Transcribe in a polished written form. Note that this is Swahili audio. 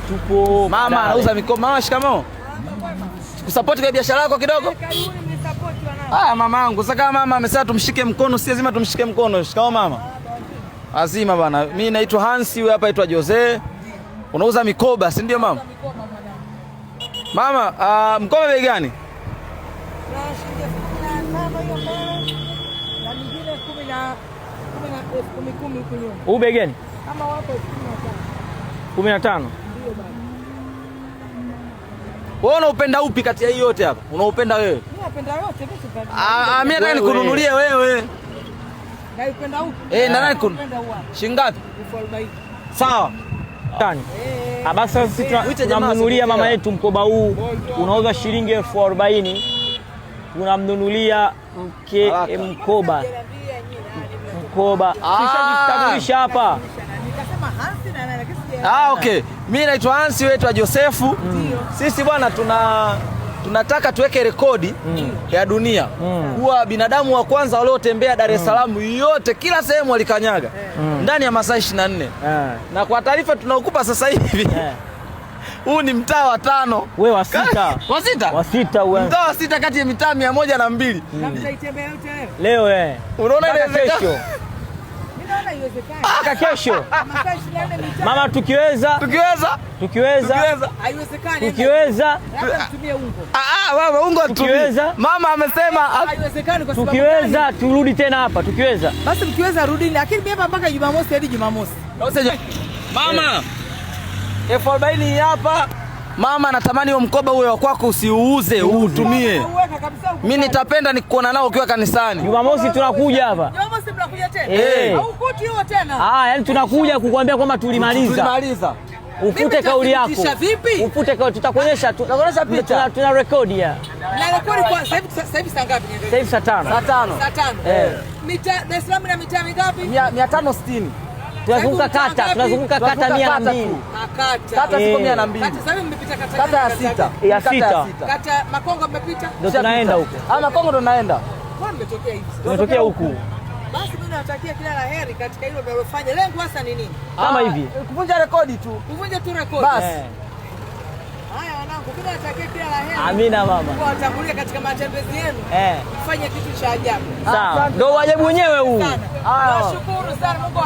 Tupo Mama anauza mikoba. Mama, shikamoo. Kusapoti kwa biashara yako kidogo? Ah, mama yangu. Sasa kama mama amesema tumshike mkono, si lazima tumshike mkono. Shikamoo mama. Azima bana. Mimi naitwa Hansi, huyu hapa naitwa Jose. Unauza mikoba, si ndio mama? Mama, mkoba bei gani? Na shilingi 15,000 hiyo mbele na nyingine kumi na kumi na 10,000 huku nyuma. Huu bei gani? Kama wako 15,000. 15. Ndio baba. Wewe unaupenda upi kati ya hii yote hapa? Unaupenda wewe? Mimi napenda yote vitu vya. Ah, mimi nataka Wewe. nikununulie wewe. Naipenda upi? Eh, na nani kun? Napenda huu hapa. Shilingi ngapi? 40,000. Sawa. Tani. Ah, basi sasa sisi Mwite jamaa tunamnunulia asipokea. mama yetu mkoba huu unauza shilingi 40,000. Tunamnunulia mke Haraka. mkoba. Mkoba. Kisha hapa. Nikasema Hansi na nani lakini sija. Ah, okay. Mimi naitwa Hansi, wewe naitwa Josefu. Sisi bwana tunataka tuweke rekodi ya dunia kuwa binadamu wa kwanza waliotembea Dar es Salaam yote kila sehemu walikanyaga ndani ya masaa 24. Na kwa taarifa tunaokupa sasa hivi huu ni mtaa wa tano. Wewe wa sita. Wa sita? Wa sita wewe. Mtaa wa sita kati ya mitaa 102. Na mtaitembea yote leo? Leo eh. Unaona Mpaka inawezekana? kesho. Mimi naona haiwezekani. Mpaka kesho. Masaa 24 mitaa. Mama tukiweza, Tukiweza? tukiweza, Tukiweza. Haiwezekani. tukiweza, Labda mtumie ungo. Ah, ah, mama ungo atumie. Tukiweza? Mama amesema Haiwezekani kwa sababu tukiweza gani? turudi tena hapa tukiweza. Basi mkiweza rudini, lakini mimi hapa mpaka Jumamosi hadi Jumamosi. Mama, 40,000 hapa. Mama natamani huo mkoba huo wa kwako usiuuze, uutumie. Uweka kabisa huko. Mimi nitapenda nikuona nao ukiwa kanisani. Jumamosi tunakuja hapa. Jumamosi mnakuja tena? Eh. Haukuti huo tena. Ah, yani tunakuja kukuambia kwamba tulimaliza. Tulimaliza. Ufute Mimi kauli yako. nitathibitisha vipi? Ufute kauli, tutakuonyesha tu. Tutakuonyesha picha. Tuna rekodi ya. Na rekodi kwa sasa hivi, sasa hivi saa ngapi? Sasa hivi saa 5. Saa 5. Saa 5. Eh. Mitaa Dar es Salaam na mitaa mingapi? 560. Tunazunguka kata, tunazunguka kata Tunazunguka mia na kata mbili. tu. Makata. Kata ziko Eh. 102. Kata sasa hivi mmepita kata Kata ya gani? sita. Ya Kata sita. Kata Makongo mmepita? Ndio tunaenda huko. Ah, Makongo ndo naenda. Kwa mmetokea hivi. Tumetokea huku. Basi mimi nawatakia kila la heri katika hilo mnalofanya. Lengo hasa ni nini? Kama Ah, hivi. Kuvunja rekodi tu. Kuvunja tu rekodi. Basi. Eh. Haya wanangu, mimi nawatakia kila la heri. Amina mama. Mungu awatangulie katika matembezi yenu. Eh. Mfanye kitu cha ajabu. Sawa. Asante. Ndio wajibu wenyewe huu. Sana. Haya. Nashukuru sana Mungu.